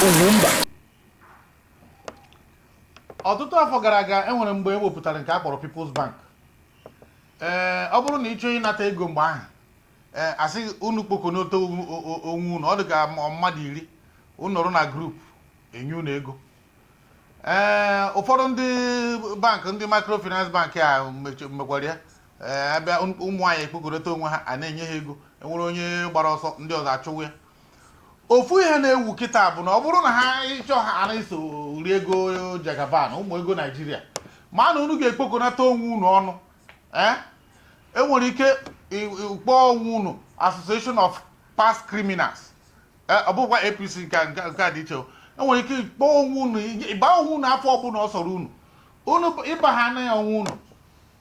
Ugwumba. Ọtụtụ afọ gara aga, enwere mgbe e wepụtara nke a kpọrọ People's Bank. Ee, ọ bụrụ na ị chọọ ịnata ego mgbe ahụ, ee, asị unu kpokọnata onwe unu, ọ dị ka mmadụ 10, unu nọrọ na group, enye unu ego. Ee, ụfọdụ ndị bank, ndị microfinance bank a mekwara ya. Ee, abịa, ụmụ nwaanyị ekpokọrọta onwe ha, a na-enye ha ego. Enwere onye gbara ọsọ, ndị ọzọ achụwa ya. Ofu ihe na-ewu kịta bụ na ọ bụrụ na ha ịchọ ha ana eso rie ego Jagaban, ụmụ ego Naijiria, ma na unu ga-ekpokọnata onwe unu ọnụ. Ee, enwere ike kpọọ onwe unu Association of Past Criminals. Ee, ọ bụkwa APC nke a dị iche o. Enwere ike kpọọ onwe unu, ịba onwe unu afọ ọbụla ọ sọrọ unu, unu ịba ha na ya onwe unu.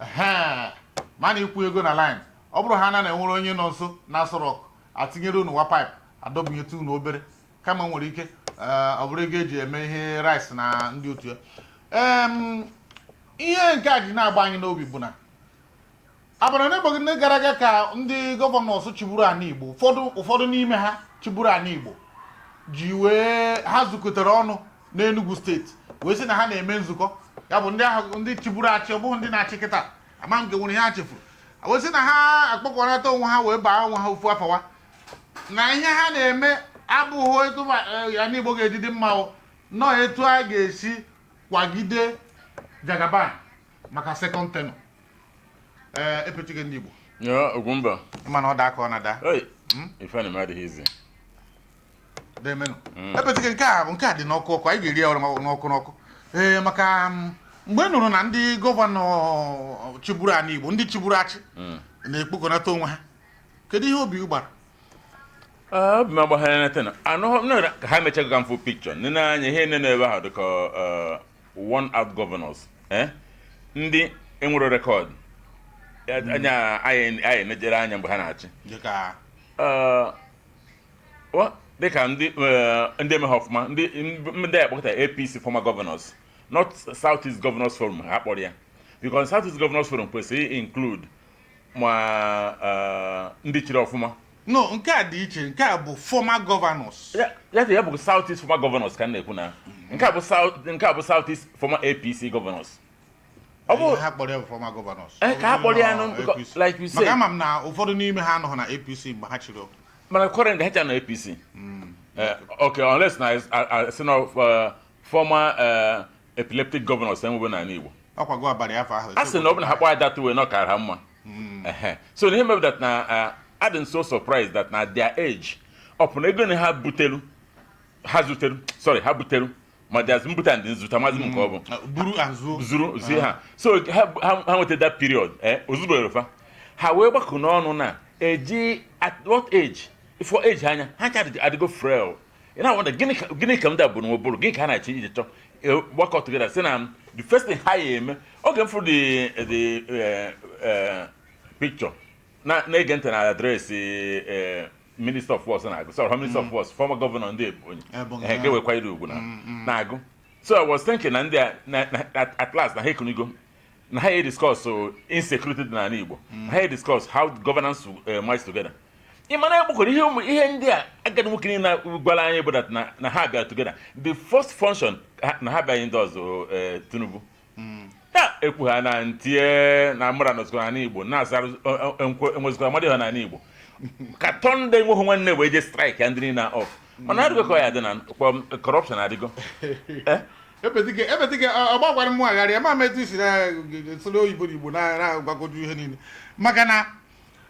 Ehe, mana ikwu ego na line, ọ bụrụ ha na na-enwere onye nọ nso na Aso Rock, atinyere unu wa pipe, adọbinyetụ unu obere, kama nwere ike ọ bụrụ ego eji eme ihe rice na ndị otu ya. Ihe nke a ji na-agba anyị n'obi bụ na abalị n'ụbọchị ndị gara aga ka ndị governors chịburu ala Igbo, ụfọdụ ụfọdụ n'ime ha chịburu ala Igbo, ji wee ha zukọtara ọnụ n'Enugu Steeti wee sị na ha na-eme nzukọ. Ya bụ ndị ahụ, ndị chịburu achị, ọ bụghị ndị na-achị kịta. Ama nke nwere ihe ha chefuru, wee sị na ha akpọkọnata onwe ha wee baa onwe ha ofu afawa na ihe ha na-eme abụghị etu ya n'Igbo ga-eji dị mma o, nọọ etu a ga-esi kwagide Jagaban maka second tenure. Ee, epechighị ndị Igbo. Ya, Ugwumba. Ịma na ọ daa ka ọ na-ada. Hey, ife na-eme adịghị izi. Demenụ, epechighị. Nke a dị n'ọkụ ọkụ, anyị ga-eri ya ọrụ n'ọkụ n'ọkụ. Ee, maka mgbe ị nụrụ na ndị governor chịburu ala Igbo, ndị chịburu achị, na-ekpokọnata onwe ha, kedu ihe obi gbara? Ah, obi m agbagharị na tena anụ m na ka ha mechago ka m fụ picture nene anya ihe nene ebe ahụ dịka one out governors, eh? Ndị enwere record anya anyị enejere anya mgbe ha na-achị. Dịka? Dịka ndị emeghe ọfụma, ndị a kpọkọta APC former governors, not South East Governors Forum ha kpọrọ ya, because South East Governors Forum kwesịrị include ma ndị chịrị ọfụma. No, nke a dị iche. Nke a bụ former governors. Ya bụ South East former governors ka m na-ekwu na nke a bụ South East former APC governors. Ọ bụ ha kpọrọ ya bụ former governors. Eh, ka ha kpọrọ ya nụ, Nọ because APC. like you Maka said. ama m na ụfọdụ n'ime ha anọghị na APC mgbe ha chịrị. Mana current ha na APC. Okay, unless na si na former epileptic governors enwebe n'ala Igbo. Ọkwago abalị afọ ahụ. A sị na ọ bụ na ha kpọọ ya that way, na ọ kara ha mma. Ehe. So ihe mere that na adị so surprised that na their age, ọ bụ na ego na ha butelu, ha zuteru, sorry, ha buteru, ma there's mbute and nzuta, maazị m nke ọ bụ. Buru and zuo. Zuru zie ha, so ha nweta that period, eh, ozubere fa, ha wee gbakọ n'ọnụ na eji at what age for age anya ha ka adịgo frail. Ị na-wonder gịnị ka ndị a bụ n'oburu, gịnị ka ha na-achọ iji chọ gbakọ together, sị na the first thing ha ya eme oge m fụrụ the picture na na-ege ntị na address Minister of Works na-agụ, sorry, Minister of Works, former governor ndị Ebonyi. Ebonyi, nke wekwa ire ugwu na na-agụ. So I was thinking na ndị a at last na ha ekunigo na ha discuss insecurity dị n'ala Igbo, na ha discuss how governance march together. Ị mana egbukọrọ ihe ụmụ ihe ndị a agadi nwoke niile gwara anyị bụ that na ha bịara together, the first function na ha bịaghị ndị ọzọ, Tinubu ya ekwu ha na ntie na mmadụ nọzikwa n'ala Igbo na-azarụ enwezikwa mmadụ ha n'ala Igbo ka tọnde enweghị nwanne wee je strike ya ndị niile off, mana adịgo ka ọ ya dị na corruption adịgo. Eh? Ebetike ọgbakwara m agharị ama m etu isi na soro oyibo na Igbo na-agwagoju ihe niile, maka na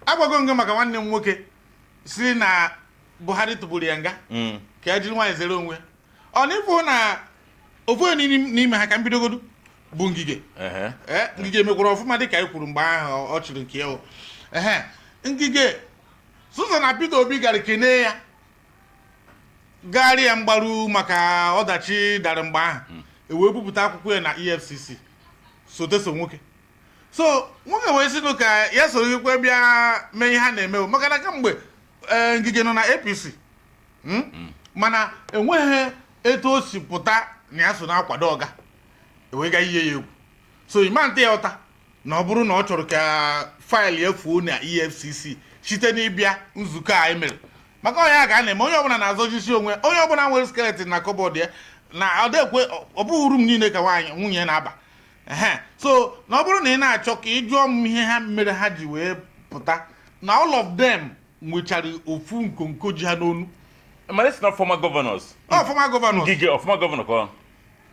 agwago m gị maka nwanne m nwoke si na Buhari tụgburu ya nga ka ya jiri nwaanyị zere onwe ya. Ọ na ịfụ na ofu onye n'ime ha ka m bidogodu bụ Ngige. Ee, Ngige mekwara ọfụma dịka anyị kwuru mgbe ahụ ọ chịrị nke ya o. Ehe, Ngige Susan na Peter Obi gara kenee ya, gagharị ya mgbaru maka ọdachi dara mgbe ahụ, e wee bupụta akwụkwọ ya na EFCC sote so nwoke, so nwoke wee sịnụ ka ya soro ikwe bịa mee ihe ha na-eme o, maka na kamgbe ee, Ngige nọ na APC, Mana enweghị etu o si pụta na ya so na-akwado ọga wee ga ihe ya egwu, so ịma ntị ya ụta na ọ bụrụ na ọ chọrọ ka file ya fuo na EFCC site n'ịbịa nzukọ a emere. Maka ọnya ka a na-eme, onye ọbụla na-azọjisi onwe, onye ọbụla nwere skeleton na cupboard ya na ọ dịkwe. Ọ bụghị uru m niile ka nwaanyị nwunye na-aba. Ehe, so na ọ bụrụ na ị na-achọ ka ị jụọ m ihe ha mere ha ji wee pụta, na all of them nwechara ofu nkonko ji ha n'onu. Mana it's not former governors. Ọ former governors. Ngige ọ former governor ka ọ?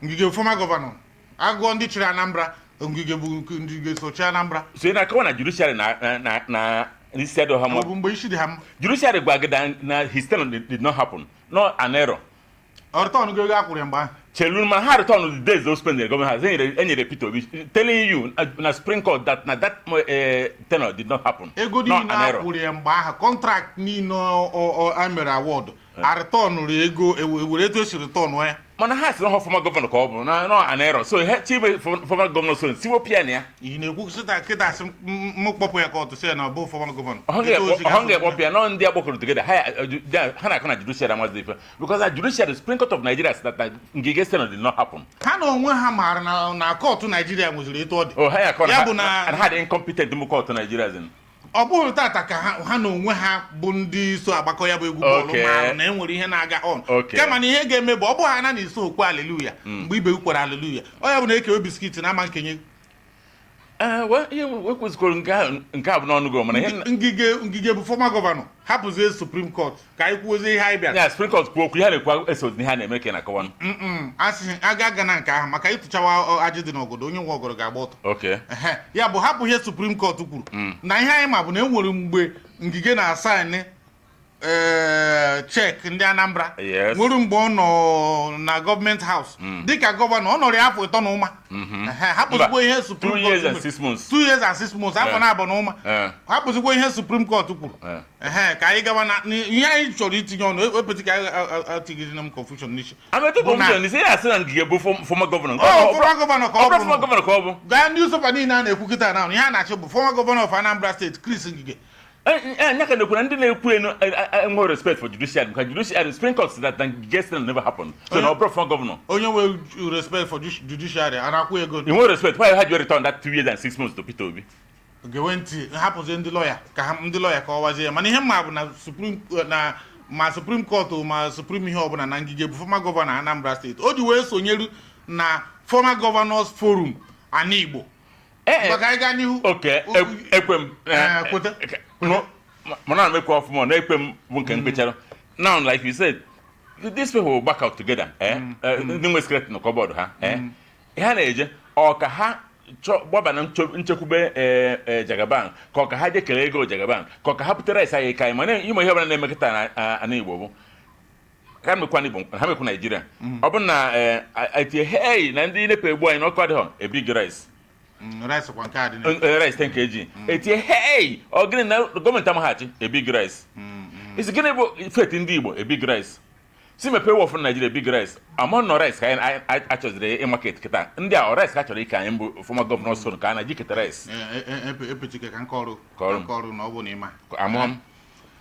Ngige former governor. Agụọ ndị chịrị Anambra, Ngige bụ nke Ngige so chi Anambra. So ị na-akọwa na judiciary na isi adịghị ha mma? Ọ bụ mgbe isi dị ha mma. Judiciary gwa gị na his tenure did not happen, not an error. Ọ return ego a kwụrụ ya mgbe ahụ. Chelu, ma ha return the days they spend in the government house. Enyere Peter Obi telling you na Supreme Court that na that tenure did not happen, ego not niile an a error. kwụrụ ya mgbe ahụ, contract niile a mere award, a returnụrụ ego, ewere etu esi return ya. Mana ha si na former governor ka ọ bụ na no an error, so he chibe former governor, so si wepụ ya na ya. Ị na-ekwu sịta kịta sị m kpọpụ ya court, sị ya na ọ bụ former governor. Ọhụ ga-ekpọpụ ya nọ ndị agbakọrọ together ha ha na-akọ na judiciary amazi ife, because na judiciary, Supreme Court of Nigeria said that na Ngige tenure did not happen. Ha na onwe ha maara na court Naijiria nweziri etu ọ dị. Oh, ha ya akọ na Ya ha bụ na- na ha dị incompetent mbụ court Nigeria zin. Ọ bụghị tata ka ha na onwe ha bụ ndị so agbakọ ya bụ egwu bọọlụ maara na e nwere ihe na-aga on. Kama na ihe ga-eme bụ ọ bụghị ana na iso okwe aleluya mgbe ibe kwere aleluya, ọ ya bụ na ekewe biscuit na ama nkenye. Ee, well, ihe wekwuzikwuru nke ahụ, nke a bụ n'ọnụ gị, mana ihe Ngige bụ former governor. Hapụzie Supreme Court ka anyị kwuozie ihe anyị bịara. Ya Supreme Court kwuo okwu, ihe a na-ekwu eso ihe a na-eme ka ị na-akọwa. Asị aga aga na nke ahụ maka ịtụchawa ajị dị n'ogodo, onye nwe ọgọdọ ga-agba ọtọ. Ehe, ya bụ hapụ ihe Supreme Court kwuru na ihe anyị ma bụ na e nwere mgbe Ngige na-asign cheque ndị Anambra. Nwere mgbe ọ nọ na Government House dịka governor, ọ nọrọ ya afọ 3 na ụma. Ehe, hapụzikwa ihe 2 Supreme years Court and mere. 6 months. 2 years and 6 months, afọ na-abụ na ụma. Hapụzikwa ihe Supreme Court kwuru. Ehe, ka anyị gawa na ihe anyị chọrọ itinye ọnụ epeti ka anyị atigide m confusion n'isi. Ametụ Bụ na- confusion isi ya asị na Ngige bụ former governor. Ọ former governor ka Ọ ọ bụrụ former bụ. governor ka ọ bụ. Gaa newspaper niile a na-ekwu kịta na ihe a na-achọ bụ former governor of Anambra State, Chris Ngige. Nya ka na-ekwu na ndị na-ekwu enu enweghị respect for judiciary, because judiciary, Supreme Court said that na Ngige tenure never happened, so na ọ bụrụ former governor. Onye nwe respect for judiciary a na-akwụ ego? You nwere respect, why ha ji return that 2 years and 6 months to Peter Obi? Gewe ntị, hapụzie ndị lọya ka ha ndị lọya ka ọ wazie ya. Mana ihe mma bụ na Supreme na ma Supreme Court ma Supreme ihe ọbụla, na Ngige bụ former governor Anambra State. O ji wee sonyeru na Former Governors Forum ana Igbo. Maka anyị gaa n'ihu. Okay, ekwe m. Kweta. No, mana na m ekwe ọfụma na ekwe m bụ nke m kpechara. Now, like you said, these people will back out together, eh? Ndị nwe skeleton na cupboard ha, eh? Ha na-eje ọ ka ha chọ gbaba na nchekwube Jagaban, ka ọ ka ha jee kelee ego Jagaban, ka ọ ka ha butere rice anyị ka anyị mana ịma ihe ọbụla na-emekọta na ana Igbo bụ ha mekwa n'Igbo, ha mekwa Naijiria. Ọ bụ na etinye hey na ndị NEPA egbu anyị n'ọkụ adịghọ ebig rice. Rice kwa nke a dị na Rice 10 kg etinye hey, ọ gịnị na gọọmenti amaghachi ebig rice isi gịnị bụ feti ndị Igbo ebig rice si mepee wharf na Naijiria big rice ama nọ rice ka anyị achọziri ịmarket kịta. Ndị a ọ rice ka a chọrọ ike anyị mbụ former governor so ka a na-eji keta rice. Epetike ka nke ọrụ. Kọrọ m. Nke ọrụ na ọ bụ na ịma. Amụọ m.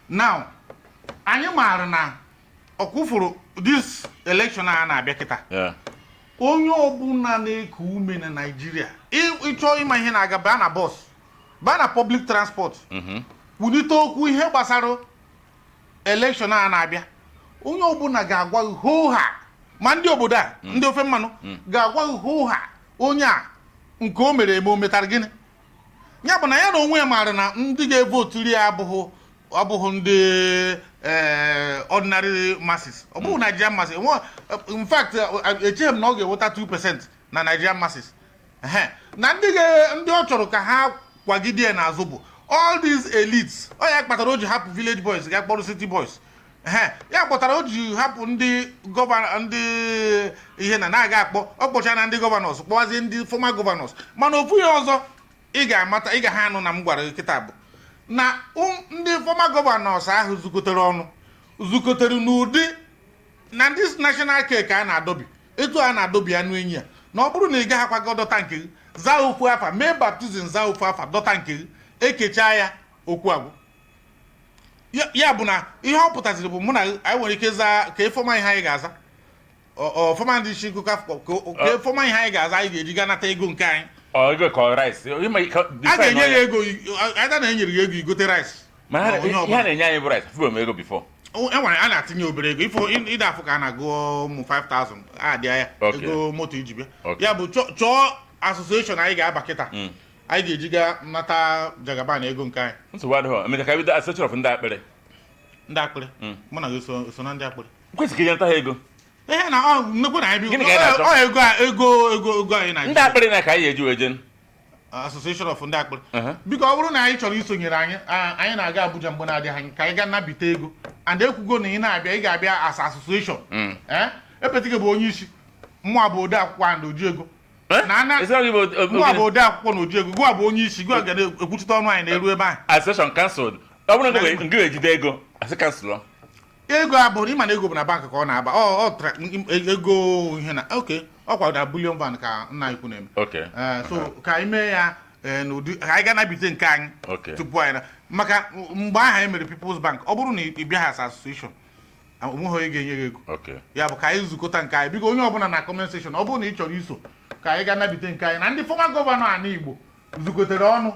Now, anyị maara na ọkwụfụrụ this election a na-abịa kịta. Onye ọbụla na-eku ume na Naijiria, ịchọọ ịma ihe na-aga, baa na bus, baa na public transport, kwulite okwu ihe gbasara election a na-abịa, onye ọbụla ga-agwa gị hoo ha, ma ndị obodo a, ndị ofe mmanụ ga-agwa gị hoo ha, onye a nke o mere eme, o metara gịnị. Ya bụ na ya na onwe ya maara na ndị ga-evoturi ya abụghị ndị ordinary masses, ọ bụghị Nigerian masses. In fact, echeghị m na ọ ga-enweta 2% na Nigerian masses. Ehe. Na ndị ọ chọrọ ka ha kwagide ya n'azụ bụ all these elites. Ọ ya kpatara o ji hapụ village boys ga kpọrọ city boys. Ehe. Ya kpatara o ji hapụ ndị governor, ndị ihe na na-aga akpọ ọ kpọcha na ndị governors, kpọwazie ndị former governors. Mana ofu ihe ọzọ ị ga-amata, ị ga ha anụ na m gwara gị kịta bụ na ndị former governors ahụ zukọtere ọnụ, zukọtere n'ụdị na ndị national cake a na-adọbi etu a na-adọbi anụ enyi ya, na ọ bụrụ na ị gaghị akwago dọta nke gị, zaa ofu afa, mee baptism, zaa ofu afa, dọta nke gị, ekechaa ya, okwu agwụ. Ya bụ na ihe ọ pụtaziri bụ mụ na anyị nwere ike zaa ka efọma ihe anyị ga-aza ọfọma ndị isi nkụka, ka efọma ihe anyị ga-aza, anyị ga-eji gaa nata ego nke anyị. Ọ ego ka ọ rice? A ga-enye ya ego, ada na enyere ya ego igote rice. Mana Ma onye ihe a ọbụla. na-enye anyị bụ rice, fụbe m ego before. Enwere a na-atinye obere ego ifo ịda afụ ka a na-agụ ụmụ 5000 adịa ya, ego moto iji bịa. Ya bụ, chọọ association anyị ga-aba kịta, anyị ga-eji gaa nata Jagaban ego nke anyị. Nsogbu adịghị. Emecha ka bido association of ndị akpịrị. Ndị akpịrị, mụ na gị so na ndị akpịrị. Kwesịrị ka inye nta ha ego. Ihe na ọ nnekwu na anyị bi. Gịnị ka anyị na-achọ? Ọ ego ego anyị na Ndị akpịrị na ka anyị eji wee jee. Association of ndị akpịrị. Biko, ọ bụrụ na anyị chọrọ isonyere anyị, anyị na-aga Abuja mgbe na-adịghị anya ka anyị gaa nabite ego, and ekwugo na ị na-abịa, ị ga-abịa as association. Ee, epetike bụ onye isi, mụa bụ ode akwụkwọ and oji ego. Na ana Esi ọ gị bụ mụa bụ ode akwụkwọ na oji ego, gụa bụ onye isi, gụa ga na-ekwuchite ọnụ anyị na-eru ebe ahụ. Association cancelled. Ọ bụrụ na ngị ejide ego, asị cancel. Ego abụrụ ịma na ego bụ na bank ka ọ na-aba ọ ego ihe na oke ọkwa na bullion van ka nna anyị kwu na-eme. Ee, so ka anyị mee ya, n'ụdị ka anyị ga nabite nke anyị tupu anyị na maka mgbe ahụ anyị mere People's Bank, ọ bụrụ na ị bịaghị as association, onweghị onye ga-enye gị ego. Ya bụ, ka anyị zukọta nke anyị. Biko, onye ọbụla na comment section, ọ bụrụ na ị chọrọ iso ka anyị ga nabite nke anyị na ndị former governor ala Igbo zukọtere ọnụ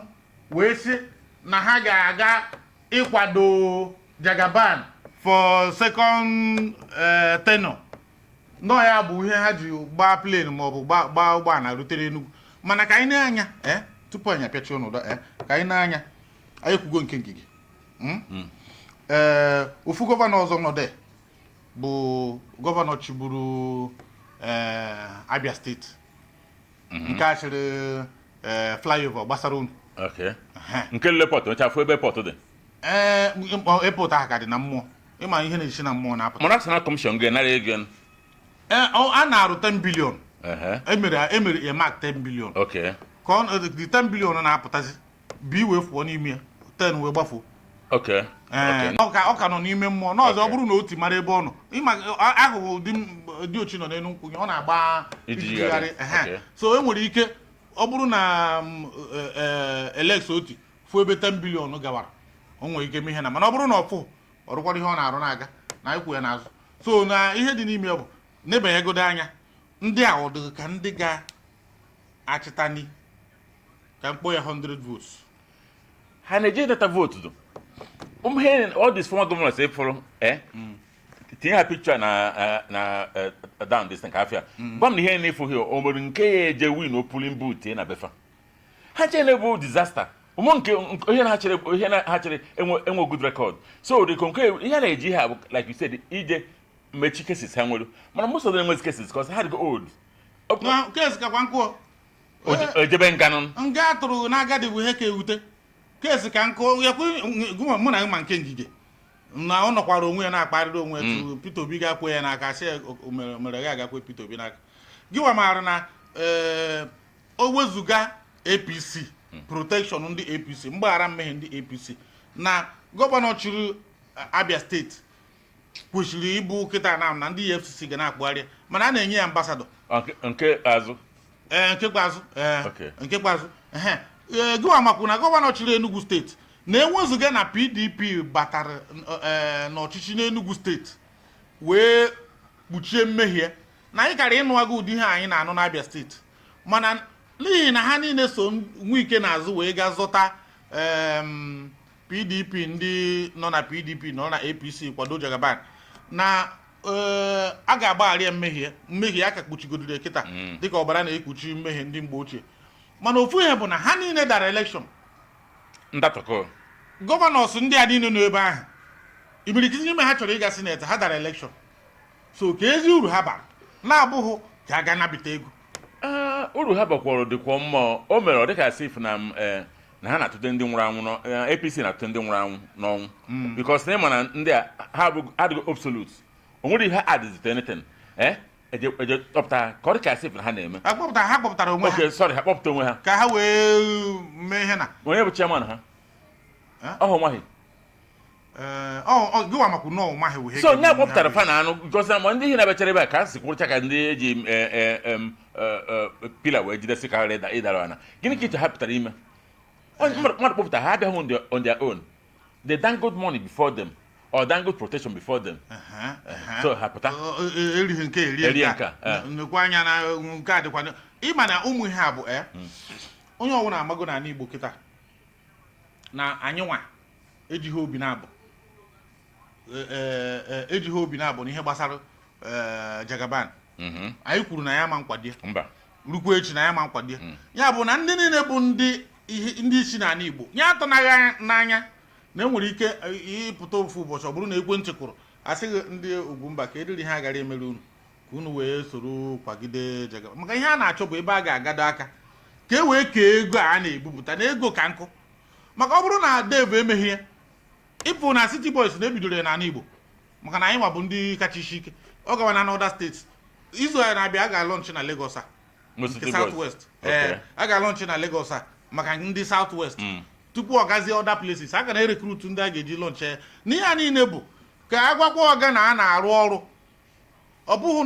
wee sị na ha ga-aga ịkwado Jagaban for second tenure, nọọ ya bụ ihe ha ji gbaa plane maọbụ gbaa ụgbọala rutere Enugu. Mana ka anyị na-anya, tupu anyị apịachi ụnụ, ka anyị na-anya, anyị ekwugo nke Ngige. Ee, ofu governor ọzọ nọ there bụ governor chịburu Abia Steeti, nke a chịrị flyover gbasara unu. Nke lele port mecha fụ ebe port dị. Ee, airport ahụ ka dị na mmụọ, ịma ihe na-esi na mmụọ na-apụta. Mana National Commission ga-enara ego. Ee, a na-arụ 10 billion. Emere earmark 10 billion ka ọ the 10 billion na-apụtazi bi wee fụọ n'ime ya, 10 wee gbafuo. Ee, ọ ka nọ n'ime mmụọ n'ọzọ. Ọ bụrụ na o ti mara ebe ọ nọ, ịma ahụhụ dị ochi nọ n'elu nkwụ, ọ na-agba ijijigharị. Ijijigharị. So e nwere ike ọ bụrụ na Alex Otti fụ ebe 10 billion gawara, o nwere ike mee ihe na, mana ọ bụrụ na ọ fụ, ọ rụkwara ihe ọ na-arụ na-aga na ikwu ya n'azụ. So na ihe dị n'ime ya bụ nebanyegodo anya ndị a, ọ dị ka ndị ga-achịtani ka mkpọ ya 100 votes. Ha na-eje data vote do ụmụ ihe, all these former governors efuru, tinye ha picture na down this thing ka afịa gwa m na ihe na-efu o nwere nke ya eje win o polling booth na befa ha chere na-ebu disaster ụmụ nke ihe na ha chere, ihe na ha chere enwe good record. So the nke ihe na-eji ha bụ, like you said, ije mechi cases ha nwere, mana most of them enwezi cases because ha dịgo old. Na case kakwa nkụ. Ejebe nganụ. Nga atụrụ n'agadi bụ ihe ka ewute case ka nkụ ya gụnwa mụ na gị ma nke Ngige na ọ nọkwara onwe ya na-akparịrị onwe ya tu Peter Obi ga-akwe ya n'aka, sị ya o mere ya agakwe Peter Obi n'aka. Gịwa maara na o wezuga APC protection, ndị APC mgbaghara mmehie, ndị APC na governor chịrị Abia Steeti kwesịrị ịbụ kịta na ndị EFCC ga na-akpụgharị ya, mana a na-enye ya ambassador. Nke azụ. Ee, nke kpeazụ, ee. Nke kpeazụ, ehe. Ee, gịwa makwu na governor chịrị Enugu Steeti na-enwezuga na PDP batara n'ọchịchị n'Enugu Steeti wee kpuchie mmehie na anyị kara ịnụ agụ ụdị ihe anyị na-anụ n'Abia Steeti, mana n'ihi na ha niile so Nwike n'azụ wee gaa zọta PDP, ndị nọ na PDP nọ na APC kwado Jagaban na a ga-agbaghara ya mmehie, mmehie a ka kpuchigodoro kịta dịka ọbara na-ekpuchi mmehie ndị mgbe ochie. Mana ofu ihe bụ na ha niile dara election. Ndatọkọ. Governors ndị a niile nọ ebe ahụ, imirikiti n'ime ha chọrọ ịga senate, ha dara election, so ka ezi uru ha bara na-abụghị ka a ga nabita ego. Ah, uru ha bakwara dịkwa mma. O mere ọ dịka asif na na ha na-atụte ndị nwụrụ anwụ APC na-atụte ndị nwụrụ anwụ n'ọnwụ, because na ịma na ndị a ha adịghị absolute, o nwere ihe adịzi to anything, eje kpọpụta ha ka ọ dịka asif na ha na-eme. Ha kpọpụtara onwe ha. Okay, sorry, ha kpọpụta onwe ha. Ka ha wee mee ihe na Onye bụ chairman ha? Eh? Ọhụ nwaghị. Ee, gịwa makwu nọọ maghị wee So nye kpọpụtara fa na anụ because na ma ndị ihe na-abịachara ebe a ka a si kwụrụcha ka ndị eji pillar wee jidesi ka ha ịdara ana. Gịnị ka iche ha pụtara ime? Mmadụ kpọpụta ha abịaghị on their own. They dangled money before them or dangled protection before them, so ha pụta. Erighị nke erie. Erie nke nke a, a. Nekwa anya na nke a dịkwa ịma na ụmụ ihe a bụ onye ọbụla amago n'ala Igbo kịta na anyị nwa ejighị obi na-abụ. ejighị obi na-abụ n'ihe gbasara Jagaban. Anyị kwuru na ya ma nkwado ya. Mba. Rukwa echi na ya ma nkwado ya. Ya bụ na ndị niile bụ ndị ihe ndị isi n'ala Igbo ya atụnaghị n'anya na enwere ike ịpụta ofu ụbọchị, ọ bụrụ na ekwentị kụrụ, asịghị ndị Ugwumba ka eriri ha gara emere unu ka unu wee soro kwagide Jagaban, maka ihe a na-achọ bụ ebe a ga-agado aka ka e wee kee ego a na-ebupụta na ego ka nkụ. Maka ọ bụrụ na Dave emeghị ya, ịpụ na City Boys na-ebidoro ya n'ala Igbo, maka na anyị nwa bụ ndị kacha isi ike, ọ gawa na other states. Izu a na-abịa, a ga-alaunch na Lagos a Mo nke City South Boys. West. Ee, a ga-alaunch na Lagos a maka ndị South West tupu ọ gazie other places. A ga na-erecruit ndị a ga-eji launch ya. N'ihe a niile bụ ka a gwakwa ọga na a na-arụ ọrụ, ọ bụghị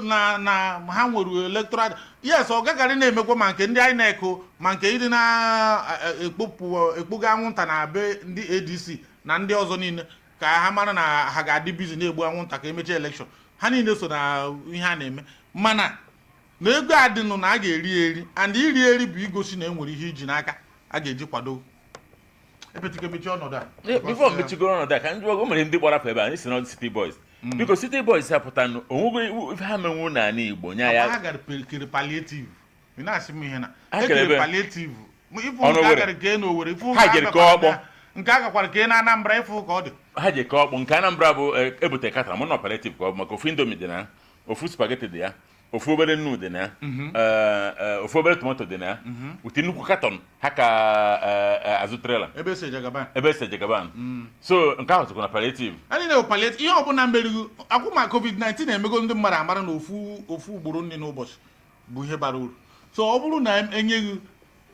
na ha nwere electoral. Yes, ọ gagarị na-emekwa ma nke ndị INEC o, ma nke ịdị na-ekpopụ ekpoga anwụnta na be ndị ADC na ndị ọzọ niile, ka ha mara na ha ga-adị busy na-egbu anwụnta ka emechaa election. Ha niile so na ihe a na-eme, mana na ego adịnụ na a ga-eri eri, and iri eri bụ igosi na e nwere ihe iji n'aka a ga-eji kwado epetike mechie ọnọdụ a. Before mechigoro ọnọdụ a, ka ndị o mere ndị gbara afọ ebe a, anyị si na City Boys. Biko, City Boys apụta onwego ife ha menwu n'ala Igbo nya ha ya. Gara kere palliative, ị na-asị m ihe na Ha kere ekere ebe? Palliative ịfụ Ọnụ nke a Owerri. gara kee n'Owerri, ịfụ Ha nke a jere kee gakwara ọkpọ. nke a gakwara kee na Anambra, ịfụ ka ọ dị. Ha ji kee ọkpụ. Nke Anambra bụ ebute katara mụ na palliative ka ọ bụ, maka ofu Indomie dị na ya, ofu spaghetti dị ya, ofu obere nnu dị na ya, ofu obere tomato dị na ya, ute nnukwu carton ha ka azụ trailer. Ebe esi Jagaban. Ebe ese Jagaban. So nke ahụ sokwa na palliative. Anyị na palliative, ihe ọbụla merighi akwụ ma COVID-19 emego ndị mmadụ amara na ofu ofu ugboro nri n'ụbọchị bụ ihe bara uru. So ọ bụrụ na enyeghị,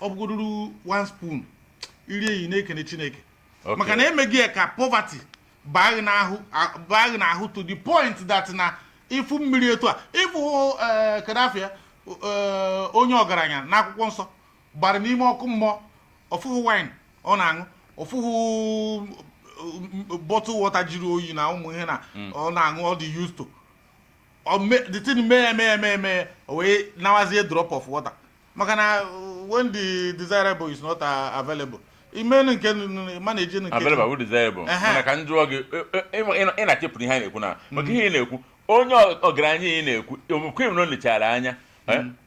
ọ bụgodoro one spoon iri eyi na-ekene Chineke. Maka na emeghị ya ka poverty baa gị n'ahụ, baa gị n'ahụ to the point that na ịfụ mmiri etu a, ịfụ kedafia onye ọgaranya n'akwụkwọ nsọ gbara n'ime ọkụ mmụọ, ọfụhụ wine ọ na-aṅụ, ọfụhụ bottle water jiri oyi na ụmụ ihe na ọ na-aṅụ, ọ dị used to. The thing mee ya mee ya mee ya mee ya, o wee nawazie drop of water, maka na when the desirable is not available, imenu nke manage nke Available bụ desirable. Ehe. Mana ka m jụọ gị, ị na-achịpụrụ ihe a na-ekwu na maka ihe ị na-ekwu, onye ọgaranya ị na-ekwu omekwe na o lechara anya,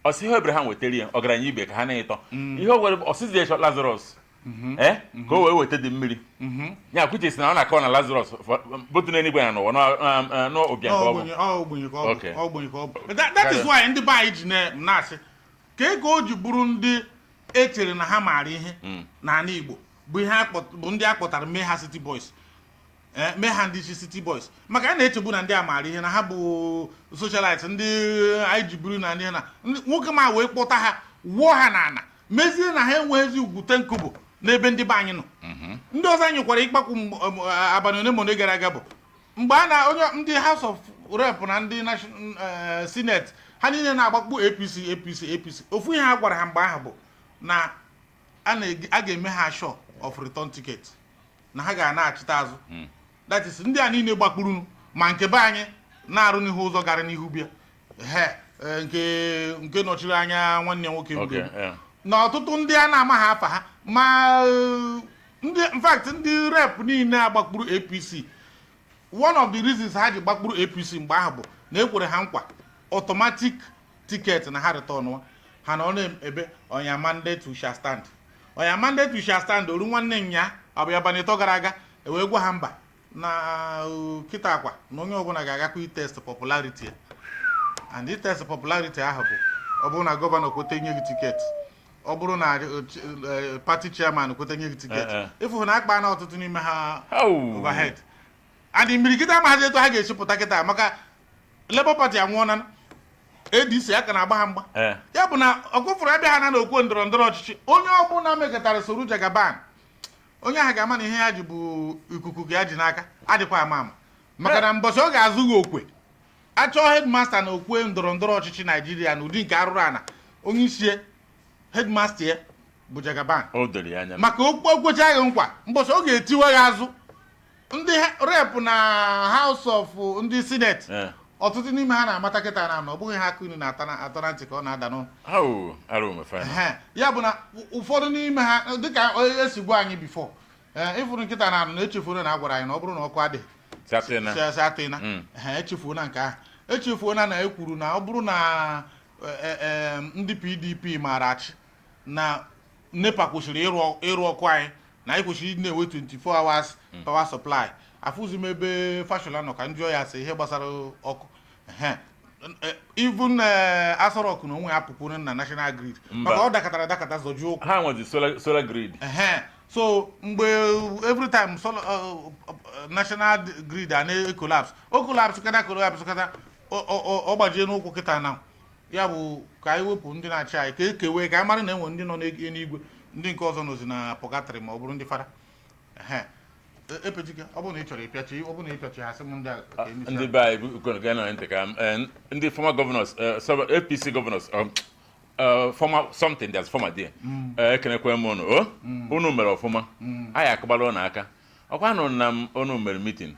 ọ sị ihe Abraham wetara ya ọgaranya ibe ka ha na-ịtọ ihe o were ọsịzi ya chọ Lazarus ka o wee weta dị mmiri ya kwuche si na ọ na-akọ na Lazarus botu n'eluigwe na n'ụwa n'ụbịa nke ọ bụ. Ogbenye, ọ ogbenye ka ọ bụ. Ọ ogbenye ka ọ bụ. That is why ndị be anyị ji na-asị ka o ji bụrụ ndị echere na ha maara ihe n'ala Igbo bụ ihe bụ ndị a kpọtara mee ha City Boys, mee ha ndị isi City Boys, maka a na-echegbu na ndị a maara ihe, na ha bụ socialite ndị anyị ji buru na ndị na nwoke ma wee kpọta ha wụọ ha n'ala, mezie na ha enweghịzi ugwu tenkobo n'ebe ndị be anyị nọ. Ndị ọzọ anyị nyekwara ịkpakwu abalị ole ma ole gara aga bụ mgbe a na onye ndị House of Rep na ndị Senate ha niile na-agbakpu APC, APC, APC. Ofu ihe ha gwara ha mgbe ahụ bụ na a ga-eme ha sure of return ticket, na ha ga na-achịta azụ. That is, ndị a niile gbakpuru, ma nke be anyị na-arụ n'ihu ụzọ gara n'ihu bịa he, nke nọchiri anya nwanne ya nwoke gburu egbu. Na ọtụtụ ndị a na-amaghị afa ha, ma ndị, in fact, ndị rep niile agbakpuru APC, one of the reasons ha ji gbakpuru APC mgbe ahụ bụ na ekwere ha nkwa automatic ticket na ha return ha, na ọ na-ebe on your mandate we shall stand, on your mandate we shall stand. Oru nwanne nya ọ bụ abalị 3 gara aga, ewee gwa ha mba na kịta akwa na onye ọbụla ga-agakwa itest popularity ya, and itest popularity ahụ bụ ọ bụrụ na governor kweta nye gị ticket, ọ bụrụ na party chairman kweta nye gị ticket. Ịfụ na akpa na ọtụtụ n'ime ha Au. overhead, and imirikiti amaghịzi etu ha ga-esi pụta kịta, maka Labour Party anwụọna, ADC aka na-agba ha mgba. Ya bụ na ọkụfụrụ abịa ha na n'okwu ndọrọ ndọrọ ọchịchị, onye ọbụla mekọtara soro Jagaban, onye ahụ ga-ama na ihe ya ji bụ ikuku ka ya ji n'aka, adịkwa ama ama, maka na mbọchị ọ ga-azụ gị okwe achọọ headmaster na okwe ndọrọ ndọrọ ọchịchị Naijiria na ụdị nke arụrụ ana, onye isi headmaster ya bụ Jagaban. O doro ya anya. Maka okwu okwecha gị nkwa, mbọchị ọ ga-etiwe gị azụ, ndị rep na House of ndị Senate, ọtụtụ n'ime ha na-amata kịta na ọ bụghị ha aka unu na-ata atọ na ntị ka ọ na-ada n'ụlọ. Au, arụ omefe. Ehe. Ya bụ na ụfọdụ n'ime ha, dịka esi gwa anyị before, ee, ịfụrụ nkịta na anụ na echefuru na a gwara anyị na ọ bụrụ na ọkụ adịghị Si atịna. Si atịna. Ha echefuona nke ahụ, echefuona na ekwuru na ọ bụrụ na ndị PDP maara achị na NEPA kwesịrị ịrụ ọkụ anyị, na anyị kwesịrị ịdị na-enwe 24 hours power supply. Afụzi m ebe Fashola nọ ka m jụọ ya sị ihe gbasara ọkụ. Ehe. Even Aso Rock na onwe ya pụkwuru na national grid. Mba. Maka ọ dakatara adakata zọjuo ụkwụ. Ha nwezi solar grid. Ehe. So mgbe every time solar, national grid a na-collapse, o collapse kata, collapse kata, ọ gbajie n'ụkwụ kịta. Na ya bụ ka anyị wepụ ndị na-achị anyị ka ekewe, ka anyị mara na enwe ndị nọ n'eluigwe, ndị nke ọzọ nọzi na purgatory, ma ọ bụrụ ndị fada. Ehe. Epechike, ọ bụrụ na ị chọrọ ịpịachi, ọ bụrụ na ịpịachi ha, sị m ndị a ka emesịa. Ndị be anyị bụ ga nọ ntị ka ndị former governors, APC governors, former something, that's former there. Ekenekwe m unu o, unu mere ọfụma. Anyị akụgbara unu aka. Ọkwa nụ na m unu mere meeting,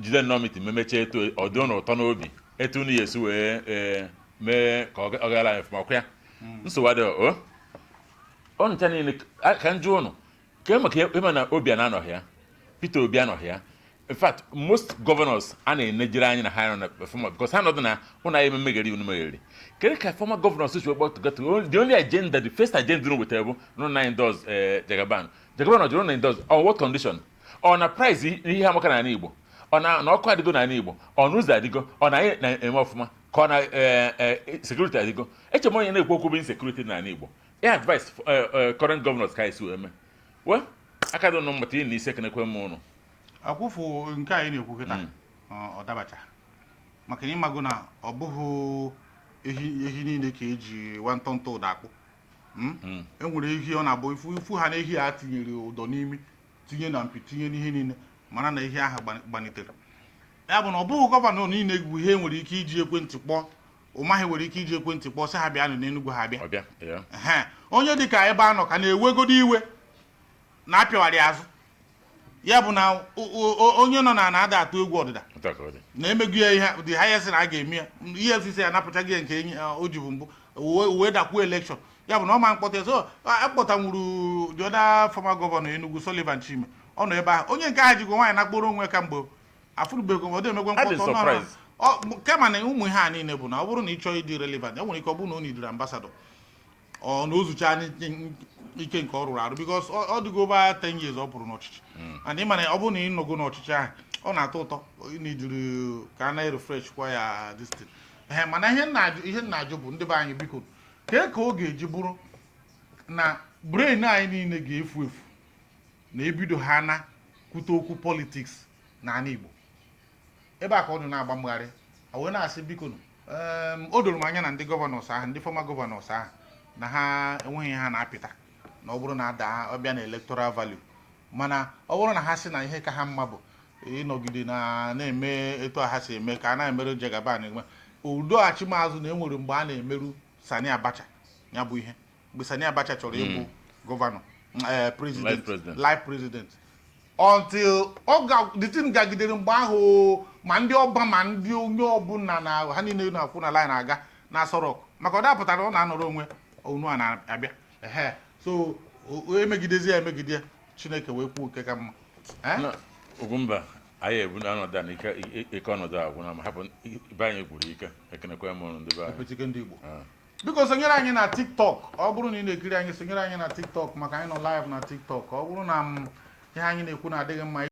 jide nnọọ meeting, memechie etu ọ dị unu ụtọ n'obi, etu unu ya esi wee mee ka ọ gara anyị ọfụma. Ọkwa ya nsogbu adịghị o. Ọ ncha niile ka m jụọ unu ka maka ịma na Obi anọghị ya, Peter Obi anọghị ya. In fact, most governors a na-enejere anyị na ha nọ na former, because ha nọdụ na ụnụ anyị ememegheri unu megheri. Kedu ka former governors si wee gbakọta? The only agenda, the first agenda unu wetara bụ nụ na endorse Jagaban. Jagaban ọ jụrụ na endorse on what condition? Ọ na price ihe amaka n'ala Igbo, ọ na ọkụ adịgo n'ala Igbo, ọ na ụzọ adịgo, ọ na anyị na-eme ọfụma, ka ọ na security adịgo. Eche m onye na-ekwu okwu bụ insecurity n'ala Igbo ya advice current governors ka anyị si wee mee. Well, aka dị ụnụ mmụta ị na isi. Ekenekwe m ụnụ. Akwụfụ nke anyị na-ekwu kịta, ọ dabacha, maka na ịmago na ọ bụghị ehi niile ka eji nwantọntọ ụda akpụ. E nwere ehi ọ na-abụ ifu ha na ehi a tinyere ụdọ n'imi, tinye na mpi, tinye n'ihe niile, mara na ehi ahụ gbanitere. Ya bụ na ọ bụghị governor niile bụ ihe nwere ike iji ekwentị kpọọ. Ụmaghị nwere ike iji ekwentị kpọọ sị ha bịanụ n'Enugwu, ha bịa. Ọbịa ya. Ehe. Onye dịka ebe a nọ ka na-ewegodo iwe na-apịawara ya azụ, ya bụ na onye nọ na na-ada atụ egwu ọdịda. Otu a ka ọ dị. Na-emego ya ihe the highest na a ga-eme ya, EFCC anapụchaghị ya nke enyi o jibu mbụ wee dakwuo election. Ya bụ na ọ ma mkpọta. So akpọtanwuru the other former governor Enugu, Sullivan Chime, ọ nọ ebe ahụ. Onye nke ahụ jikwa nwaanyị nakporo onwe ka mgbe afụrụbeghị ọ dị emekwe Adị mkpọtọ. Surprise. Kama na ụmụ ihe a niile bụ na ọ bụrụ na ị chọọ ịdị relevant, e nwere ike ọ bụrụ na o nidiri ambassador, ọ na ozucha ike nke ọ rụrụ arụ, because ọ dịgo over 10 years ọ pụrụ n'ọchịchị, and ị ma na ọ bụrụ na ị nọgo n'ọchịchị ahụ, ọ na-atọ ụtọ n'idiri ka a na-refresh kwa ya this thing. Ee, mana ihe m na-ajụ bụ, ndị be anyị, biko, kee ka ọ ga-eji bụrụ na brain anyị niile ga-efu efu na ebido ha na kwute okwu politics n'ala Igbo? Ebe a ka ọ dị na-agba mgharị, a wee na-asị, biko nụ, o doro m anya na ndị governors ahụ, ndị former governors ahụ, na ha enweghị ihe ha na-apịta na ọ bụrụ na ada ọbịa na electoral value. Mana ọ bụrụ na ha sị na ihe ka ha mma bụ ịnọgide na na-eme etu a ha si eme, ka a na-emerụ Jagaban eme udoghachi maazụ, na enwere mgbe a na-emerụ Sani Abacha. Ya bụ ihe mgbe Sani Abacha chọrọ ịbụ governor, president. Life president. Life president, until ọ ga the thing gagidere mgbe ahụ, ma ndị ọba ma ndị onye ọbụla na ha niile na-akwụ na line aga na Aso Rock, maka ọ dapụtara ọ na-anọrọ onwe onu a na-abịa. Ehe, so emegidezi ya emegide ya, Chineke wee kwuo nke ka mma. Eh? Na Ugwumba, anyị ebu ọnọdụ a na ike ike ọnọdụ a agwụna, ma hapụ ibe anyị gwuru ike. Ekenekwe m ụnụ, ndị be anyị. Epetike ndị Igbo. Ah. Biko, sonyere anyị na TikTok. Ọ bụrụ na ị na-ekiri anyị, sonyere anyị na TikTok, maka anyị nọ live na TikTok. Ọ bụrụ na m ihe anyị na-ekwu na-adịghị mma.